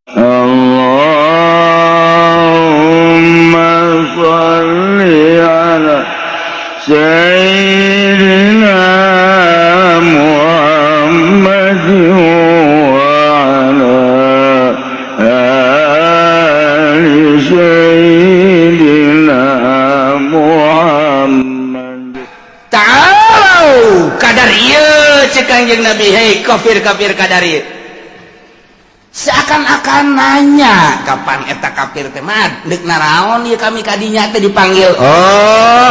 اللهم صل على سيدنا محمد وعلى آل سيدنا محمد. تعالوا kadar ieu, cek Kangjeng Nabi. Hei kafir-kafir, kadar ieu. Seakan-akan nanya, kapan eta kafir teh mah deuk naraon ieu kami kadinya teh dipanggil? Oh,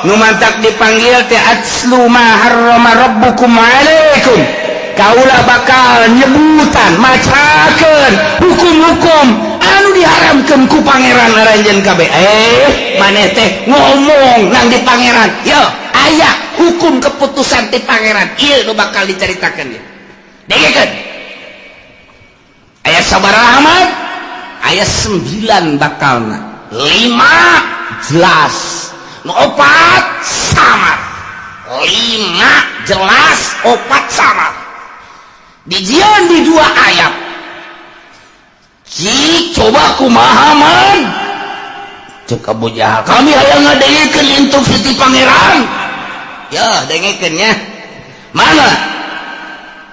nu mantak dipanggil teh أتل ما حرم ربكم عليكم. Kaula bakal nyebutan, macakeun hukum-hukum anu diharamkeun ku Pangeran aranjeun kabeh. Eh, maneh teh ngomong nang di Pangeran yo aya hukum keputusan ti Pangeran, ieu nu bakal dicaritakeun ieu. Dengekeun, aya sabaraha ahmad? Aya 9 bakalna, 5 jelas, nu opat sama. 5 jelas, opat sama, dijieun di dua ayat. Cik, coba kumaha man? Cek Abu Jahal, kami hayang ngadengekeun instruksi ti Pangeran. Ya, dengekeun nya. Mana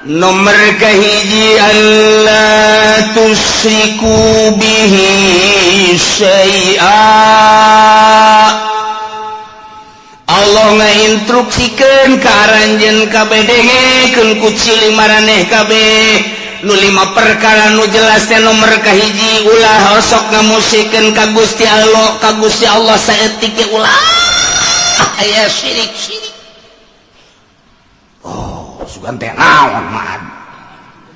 nomor kahiji? ألا تشركوا به شيئا. Allah ngainstruksikeun ka aranjeun kabeh, dengekeun ku ciling maraneh kabeh, nu lima perkara nu jelas teh, nomor kahiji, ulah osok ngamusikeun ka Gusti Allah, ka Gusti Allah saeutik ge ulah aya syirik syirik. Oh, sugan teh naon mah?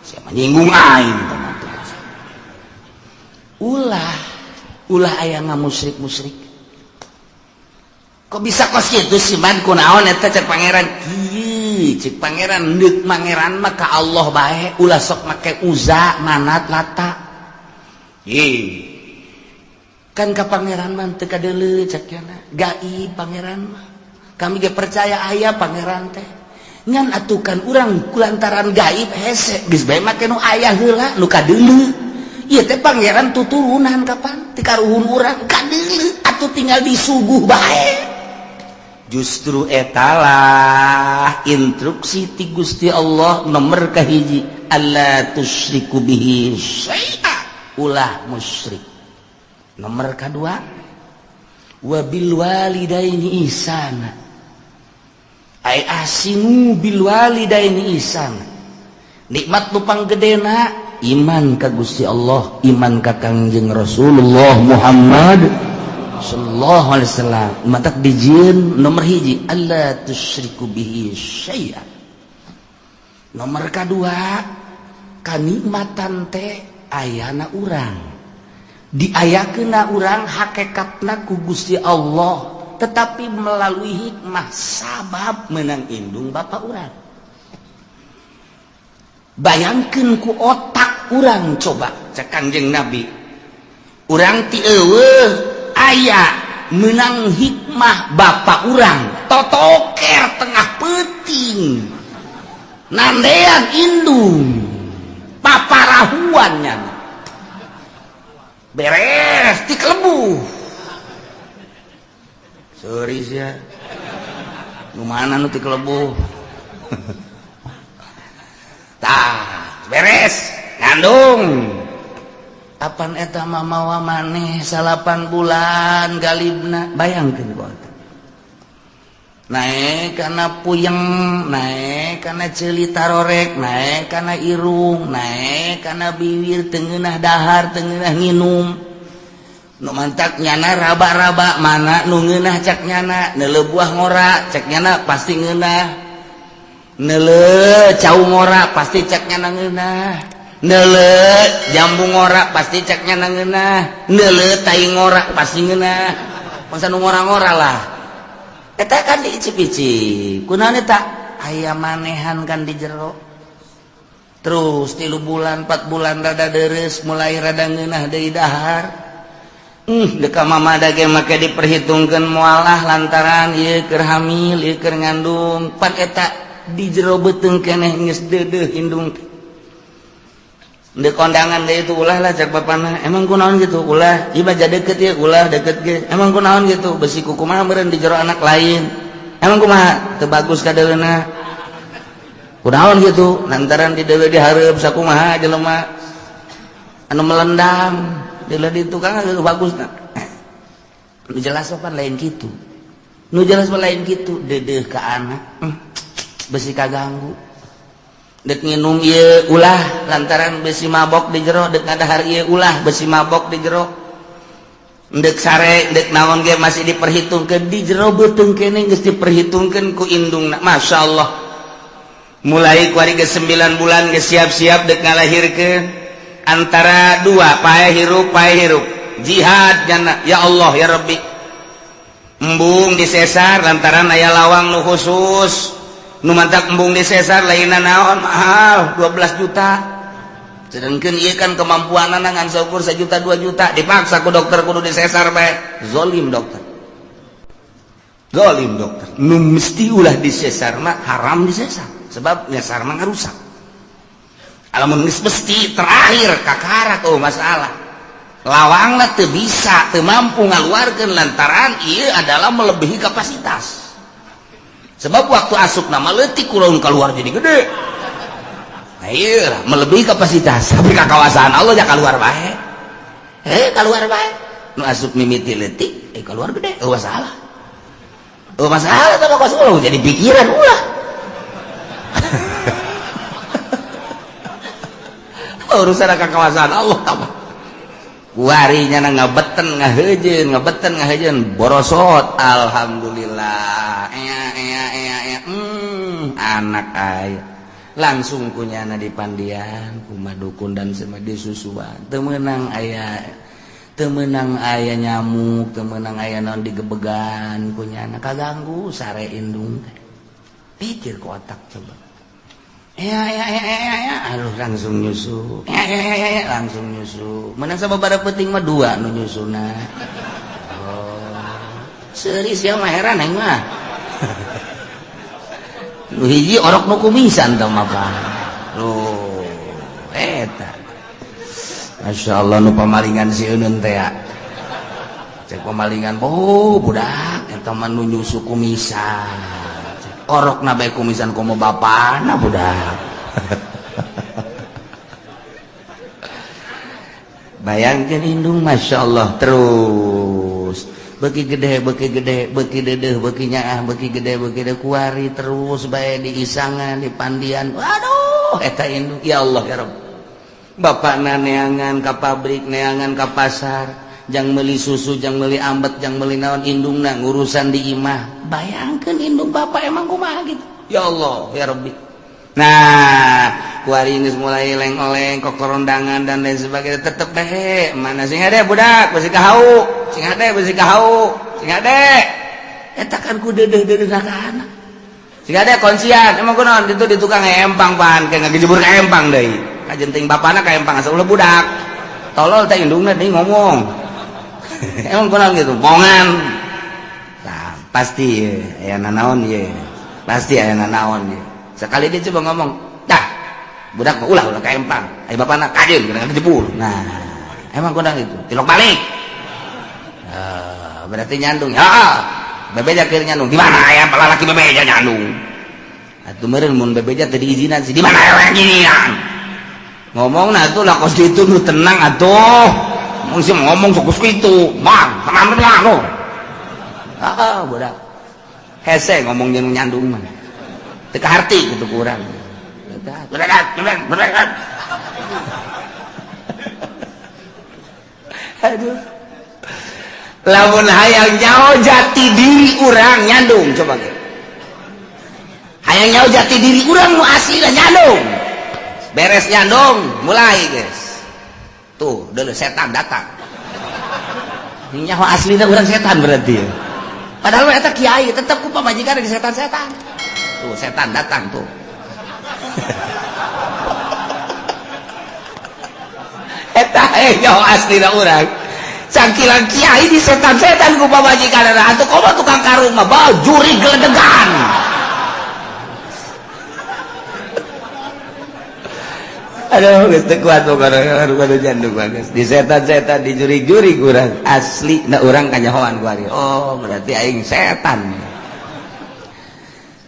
Siapa nyinggung aing? Ulah, ulah aya ngamusyrik musyrik. Kok bisa kos kitu sih man? Kunaon eta? Cek Pangeran kieu, cek Pangeran, deuk Pangeran mah ka Allah bae, ulah sok make Uza, Manat, Lata. Ih, kan ka Pangeran mah teu kadeuleu, cek nya, gaib Pangeran mah. Kami ge percaya aya Pangeran teh, ngan atukan urang kulantaran gaib hese, geus bae make nu aya heula, nu kadeuleu. Ieu teh Pangeran tuturunan kapan ti karuhun urang kadeuleu, atuh tinggal disuguh bae. Justru etalah instruksi ti Gusti Allah nomor kahiji, ألا تشركوا به شيئا, ulah musyrik. Nomor kedua, وبالوالدين إحسانا أي أحسنوا بالوالدين إحسانا. Nikmat nu panggedena iman ka Gusti Allah, iman ka Kangjeng Rasulullah Muhammad sallallahu alaihi wasallam. Matak dijieun nomor hiji, ألا تشركوا به شيئا. Nomor kedua, kanikmatan teh ayana urang, diayakeuna urang hakikatna ku Gusti Allah, tetapi melalui hikmah sabab menang indung bapak urang. Bayangkeun ku otak urang coba, cek Kangjeng Nabi, urang ti eueuh aya, menang hikmah bapak urang totoker tengah peuting nandean indung paparahuannya, beres ti kelebu. Sorry sia, nu mana nu ti kelebu? Tah, beres ngandung, apan eta mamawa maneh 9 bulan galibna. Bayangkeun ku otak, naek kana puyeng, naek kana ceuli tarorek, naek kana irung, naek kana bibir, teu ngeunah dahar, teu ngeunah nginum. Nu mantak nyana raba-raba mana nu ngeunah, cak nyana. Neuleu buah ngora, cek nyana pasti ngeunah. Neuleu cau ngora, pasti cek nyana ngeunah. Neuleu jambu ngora, pasti cek nyana ngeunah. Neuleu tai ngora, pasti ngeunah. Masa nu ngora-ngora lah eta kan diicip-icip. Kunaon eta? Aya manehan kan di jero. Terus 3 bulan, 4 bulan rada deres, mulai rada ngeunah deui dahar. Deka mama dage make diperhitungkan mualah lantaran ieu keur hamil, ieu keur ngandung. Pan eta di jero beuteung keneh geus deudeuh indung. Ndek kondangan deui itu ulah lah cek bapana. Emang kunaon gitu ulah, ieu mah deket ya ulah deket ge. Emang kunaon gitu besi kukumaha meureun di jero anak lain. Emang kumaha teu bagus kadeuleuna. Kunaon gitu lantaran di deuleu dihareup sakumaha jelema anu melendam deuleu di tukang geus bagusna. Nu jelas pan lain kitu. Nu jelas mah lain kitu deudeuh ka anak. Besi kaganggu. Dek nginum ieu ulah lantaran besi mabok di jero, dek ngadahar ieu ulah besi mabok di jero. Dek sare, dek naon ge masih diperhitungkeun di jero beuteung keneh geus diperhitungkeun ku indungna. Masyaallah. Mulai kuari geus 9 bulan geus siap-siap dek ngalahirkeun antara dua pae hirup pae hirup. Jihad jana ya Allah ya Rabbi. Embung disesar lantaran aya lawang nu khusus. Nu mantak embung disesar lainna naon mahal 12 juta. Sedangkan ieu kan kemampuanana ngan saukur 1 juta 2 juta dipaksa ku dokter kudu disesar bae. Zolim dokter. Zolim dokter. Nu mesti ulah disesar mah haram disesar sebab nyesar mah ngarusak. Lamun geus mesti terakhir kakarak oh masalah. Lawangna teu bisa, teu mampu ngaluarkeun lantaran ieu adalah melebihi kapasitas. Sebab waktu asup nama leutik kurang keluar jadi gede. Nah, iya melebihi kapasitas. Tapi kakawasan Allah ya keluar bae. Keluar bae. Nu asup mimiti leutik, keluar gede. Oh masalah. Oh masalah teh kos ulah jadi pikiran ulah. Urusan kakawasan Allah tah. Kuarinya na ngabeten ngahejeun, ngabeten ngahejeun borosot. Alhamdulillah. Anak aya langsung kunyana di pandian kumaha dukun dan semadi susuan teu meunang aya nyamuk teu meunang aya naon digebegan kunyana kaganggu sare indung teh pikir ku otak coba ya ya ya ya ya aduh langsung nyusu ya ya ya ya langsung nyusu menang sababaraha peuting mah dua nu nyusuna. Oh seuri sia mah heran aing mah. Nu hiji orok nu kumisan teh mah apa loh eta masyaallah nu pamalingan si eunun teh ya cek pamalingan oh budak eta mah nu nyusu kumisan orok na bae kumisan komo bapana budak. Bayangkeun indung masyaallah terus beki gede beki gede beki dedeh beki nyaah beki gede beki gede kuari terus bae di isangan di pandian. Waduh eta indung ya Allah ya Rabb. Bapakna neangan ka pabrik neangan ka pasar jang meuli susu jang meuli ambet jang meuli naon indungna ngurusan di imah. Bayangkeun indung bapak emang kumaha gitu ya Allah ya Rabbi. Nah kuari geus mulai leng-oleng kokorondangan dan lain sebagainya tetep bae mana sing hade budak besi kahau sing hade besi kahau sing hade eta kan ku deudeuh-deudeuh ka anak sing hade konsian emang kunaon ditu di tukang empang pan ke ngagejebur ka empang deui kajenting bapana ka empang asa ulah budak tolol teh indungna deui ngomong. Emang kunaon gitu bongan. Nah, pasti aya nanaon ye pasti aya nanaon ye. Sekali dia coba ngomong dah budak mah ulah ulah ka empang aya bapana kajeun kena ngejebur. Nah emang kunaon gitu tilok balik. Berarti nyandung ya bebeja keur nyandung di mana aya lalaki bebeja nyandung atuh meureun mun bebeja teu diizinan sih di mana aya ginian ngomong nah atuh lah kos kitu nu tenang atuh mun sih ngomong sok kos kitu bang tenang tenang lo ah budak hese ngomong jeung nyandung mah teu kaharti kitu ku urang. Aduh lamun hayang nyaho jati diri urang nyandung coba ge hayang nyaho jati diri urang nu asli nyandung beres nyandung mulai guys tuh dulu setan datang nyaho aslina urang setan berarti ya. Padahal eta kiai tetep ku pamajikan di setan-setan tuh setan datang tuh. Eta nyaho aslina urang cangkilan kiai di setan-setan ku pamajikan atuh komo tukang karung mah bajuri geledegan. Aduh, geus teu kuat pokona aduh jandung bagus. Di setan-setan dijurig-jurig urang. Asli na urang kanyahoan ku ari. Oh, berarti aing setan.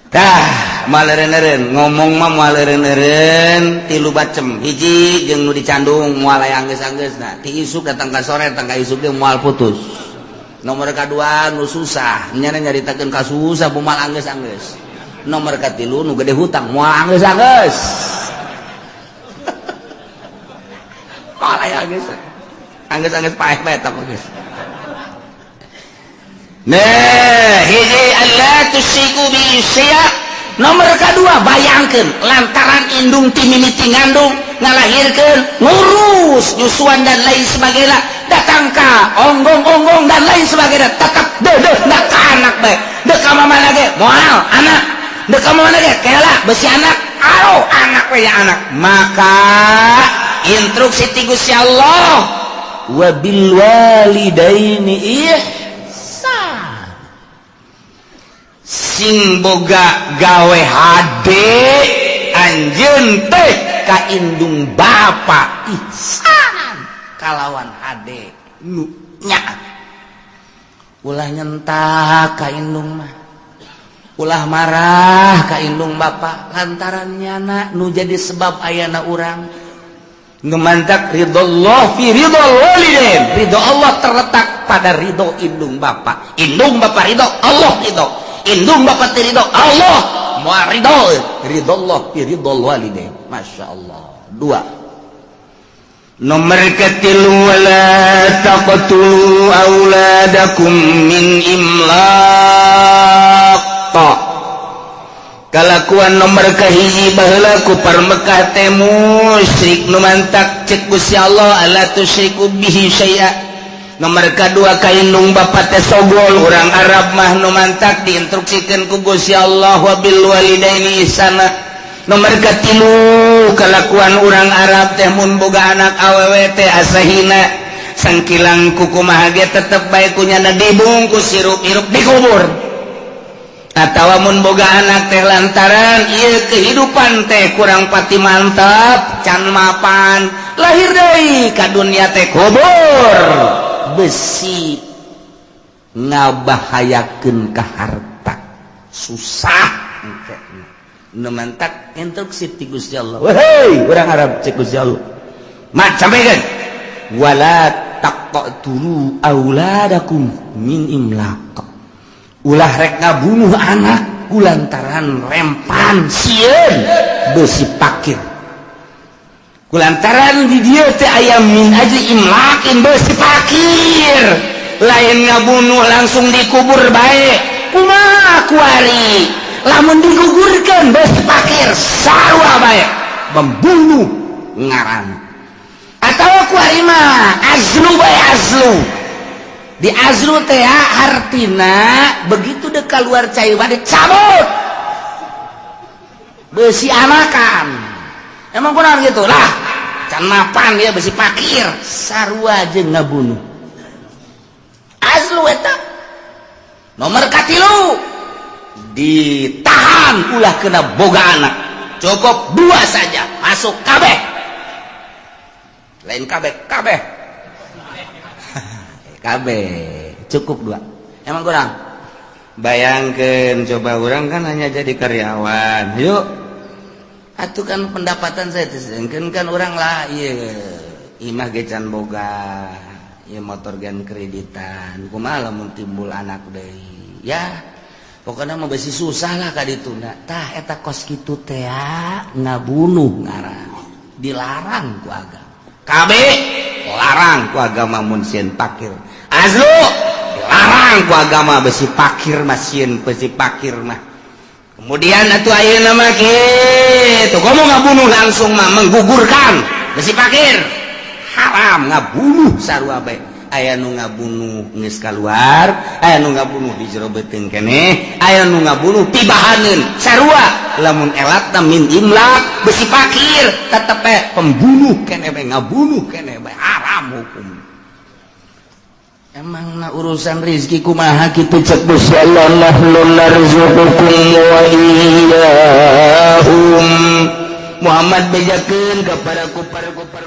Tah, moal eureun-eureun ngomong mah moal eureun-eureun tilu bacem. Hiji jeung nu dicandung moal aya anggeus-anggeusna. Ti isuk datang ka sore datang ka isuk ge moal putus. Nomor kadua nu susah, nyana nyaritakeun ka susah moal anggeus-anggeus. Nomor katilu nu gede hutang moal anggeus-anggeus. Moal aya anggeus. Anggeus-anggeus paeh bae eta geus. Nah, hiji alla tusyriku bi syai'a. Nomor kedua bayangkeun lantaran indung ti mimiti ngandung ngalahirkeun ngurus nyusuan dan lain sebagainya datang ka onggong-onggong dan lain sebagainya tetap deudeuh na ka anak bae deuk ka mamana ge moal anak deuk ka mamana ge kela besi anak aro anak we ya anak. Maka instruksi ti Gusti Allah wa bil walidaini ihsan. Sing boga gawe hade anjeun teh ka indung bapa ihsanan kalawan hade nu nya. Ulah nyentak ka indung mah, ulah marah ka indung bapa lantaran nyana nu jadi sebab ayana urang. Ngemantak ridho fi ridho walidain. Ridho Allah terletak pada ridho indung bapa. Indung bapa ridho, Allah ridho. Indung bapa teu ridho, Allah moal ridho. Ridho Allah fi ridho walidain. Masya Allah. Dua. Nomor ketilu wala taqtulu auladakum min imlaq. Kalakuan nomor kahiji baheula ku Mekah teh musyrik nu mantak cek Gusti Allah alla tusyriku bihi syai'a. Nomor kadua ka indung bapa teh sogol urang Arab mah nu mantak diinstruksikeun ku Gusti Allah wa bil walidaini ihsana. Nomor katilu kalakuan urang Arab teh mun boga anak awewe teh asa hina sangkilang kukumaha ge tetep bae ku nyana dibungkus sirup-irup dikubur. Atawa mun boga anak teh lantaran ieu kehidupan teh kurang pati mantap can mapan lahir deui ka dunia teh kubur besi ngabahayakeun ka harta susah engke nu mantak instruksi ti Gusti Allah. Wehei urang Arab cek Gusti Allah mat sampaikan wala taqtulu auladakum min imlaq. Ulah rek ngabunuh anak kulantaran rempan sieun besi pakir. Kulantaran di dieu teh aya min ajli imlakin besi pakir. Lain ngabunuh langsung dikubur bae. Kumaha kuari? Lamun digugurkeun besi pakir sarua bae membunuh ngaran. Atawa kuari mah azlu bae azlu. Di azlu teh artina begitu dek keluar cai bade cabut besi anakan. Emang kunaon gitu lah can mapan dia besi pakir sarua jeung ngabunuh azlu eta. Nomor katilu ditahan ulah kena boga anak cukup dua saja masuk kabeh lain kabeh kabeh KB cukup dua. Emang kurang? Bayangkan coba orang kan hanya jadi karyawan. Yuk. Atuh kan pendapatan saya sedangkan kan orang lah iya imah ge can boga, ieu motor gen kreditan. Kumaha lamun timbul anak deui? Ya, pokoknya mah besi susah lah ka dituna. Tah eta kos kitu teh ngabunuh ngaran. Dilarang ku agama. KB larang ku agama mun sieun pakir. Azlu larang ku agama besi pakir mah sieun besi pakir mah. Kemudian atuh ayeuna mah kitu komo ngabunuh langsung mah menggugurkan besi pakir. Haram ngabunuh sarua bae. Aya nu ngabunuh geus kaluar, aya nu ngabunuh di jero beuteung keneh, aya nu ngabunuh tibahaneun sarua. Lamun elatna min imlak besi pakir tetep bae pembunuh keneh bae ngabunuh keneh bae haram hukum. Emang na urusan rizki kumaha kitu cek Gusti Allah nahnu narzuqukum wa iyyahum. Muhammad bejakeun kepada kupar-kupar.